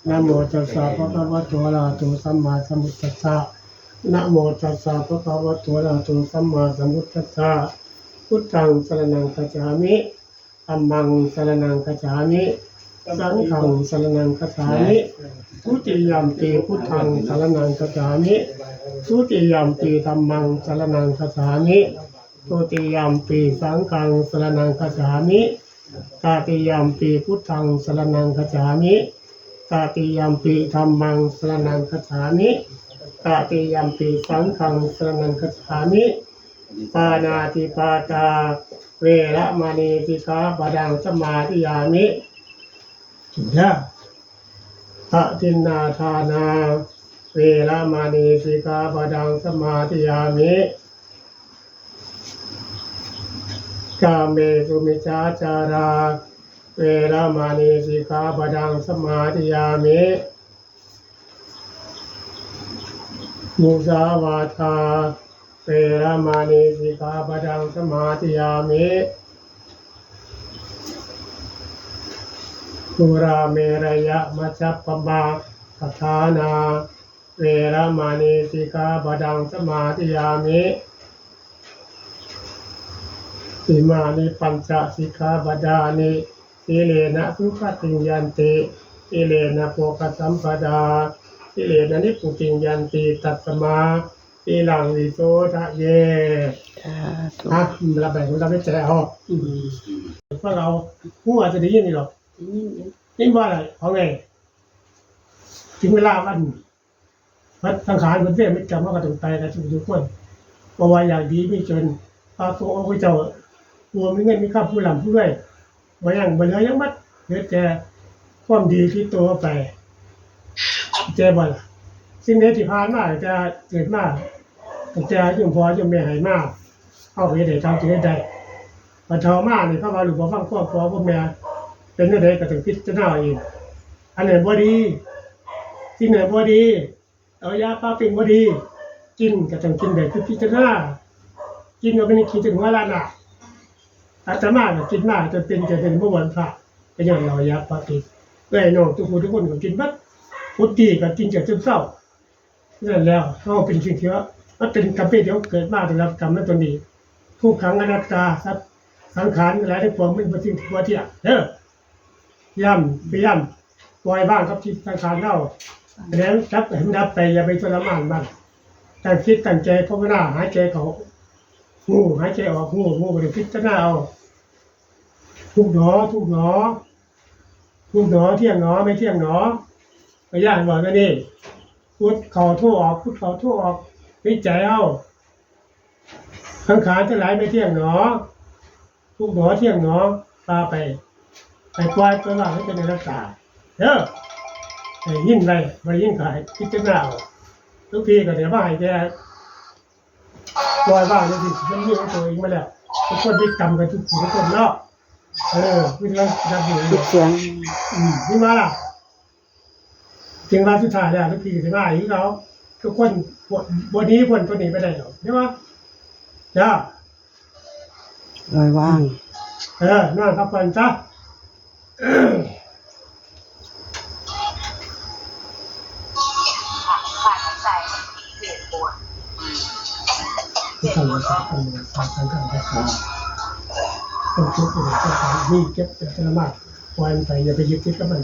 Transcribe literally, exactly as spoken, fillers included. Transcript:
นะโมตัสสะภะคะวะโตอะระหะโตสัมมาสัมพุทธัสสะ นะโมตัสสะภะคะวะโตอะระหะโตสัมมาสัมพุทธัสสะ พุทธังสรณังคัจฉามิ ธัมมังสรณังคัจฉามิ สังฆังสรณังคัจฉามิ ทุติยมปีพุทธังสรณังคัจฉามิ ทุติยมปีธัมมังสรณังคัจฉามิ ทุติยมปีสังฆังสรณังคัจฉามิ ตติยมปีพุทธังสรณังคัจฉามิ ตติยมปีธัมมังสรณังคัจฉามิ ตติยมปีสังฆังสรณังคัจฉามิ ปานาติปาตา เวระมณีสิกขาปะทังสมาธิยามิ ถึงแล้ว อทินนาทานา เวระมณีสิกขาปะทังสมาธิยามิ กาเมสุมิจฉาจารา เวระมณีสิกขาปะทังสมาธิยามิ มุสาวาทา เวระมณีสิกขาปะทังสมาธิยามิ สุราเมรยะมัชฌัปปมาทฐานา เวระมณีสิกขาปะทังสมาธิยามิ อิมานิปัญจสิกขาปะทานิ สีเลนะสุขติงยันติ สีเลนะโภคสัมปทา สีเลนะนิพพุติงยันติ ตัสมาสีลังวิโสทะเย สาธุ อ่ะ รับไป รับไปแจกเอา อืม ฟังเอา ผู้อาจจะได้ยินนี่หรอก ได้ยินอยู่ นี่ว่าอะไร เอาไง ถึงเวลาวัน มันสังขารมันเสื่อมมันจำมันก็ต้องตายกันทุกคน เพราะว่าอยากดีไม่จน พระโตองค์พระเจ้า ผู้มีเงินมีคำผู้ร่ำผู้รวย บ่ยังบ่เหลือหยังหมด เหลือแต่ความดีที่ตัวไป เข้าใจบ่ล่ะ สิ่งใดที่ผ่านมาตั้งแต่เกิดมา ตั้งแต่โยมพ่อโยมแม่ให้มา เอาไปได้ตามที่ได้ บัดเฒ่ามานี่เขาว่าลูกบ่ฟังความพ่อความแม่ เป็นจั่งใดก็ต้องพิจารณาเอาเอง อันไหนบ่ดี สิ่งไหนบ่ดี เอายาปาปิ้งบ่ดี กินก็ต้องกินแบบพิจารณา กินก็เป็นขี้ถึงหัวล้านน่ะ อาตมาก็กินมาจนเป็น จนเป็นบ่หวั่นพระ ก็ย้อนเอายาปาปิ้ง เอ้ยน้องทุกผู้ทุกคนก็กินเบิด พุทธีก็กินจนเช้า นั่นแล้ว เฮาเป็นสิ่งที่ว่า มันเป็นกรรมเป็นเดี๋ยวเกิดมาได้รับกรรมนั้นตัวนี้ ทุกขังอนัตตา สัตว์สังขารทั้งหลายทั้งปวงมันเป็นสิ่งที่บ่เที่ยง เด้อ ย้ำ ไปย้ำ ปล่อยวางกับจิตสังขารเฮา แล้วจับให้มันดับไป อย่าไปทรมานมัน ตั้งจิตตั้งใจภาวนา หายใจเข้า ฮู้ หายใจออก ฮู้ ฮู้ ก็ได้พิจารณาเอา ทุกข์หนอ ทุกข์หนอ ทุกข์หนอ เที่ยงหนอ ไม่เที่ยงหนอ ก็ย่างบอกกันนี่ พุทเข้าโธออก พุทเข้าโธออก ในใจเอา สังขารทั้งหลายไม่เที่ยงหนอ ทุกข์หนอ เที่ยงหนอ พาไป ไปปล่อย ไปวางให้เป็นอนัตตา เด้อ ให้ยินไว้ บ่ได้ยินก็ให้พิจารณาเอา หลวงพี่ก็ได้มาให้แก่ ปล่อยวางจังซี่ มันมีของตัวเองมาแล้ว ทุกคนมีกรรมกันทุกผู้ทุกคนเนาะ เออ มีแต่ว่ารับรู้ ปิดเสียง อืม นี่มาล่ะ ถึงว่าสุดท้ายแล้ว หลวงพี่ก็สิมาอีกแล้ว ทุกคนบ่ บ่หนีพ้นตัวนี้ไปได้ดอก เห็นบ่ จ้า ปล่อยวาง เออ นอนพักผ่อนซะ ต้องรักษาความสงบ ต้องทุกข์ต้องสงสาร มีเก็บแต่สารมาก ปล่อยมันไป อย่าไปยึดติดกับมัน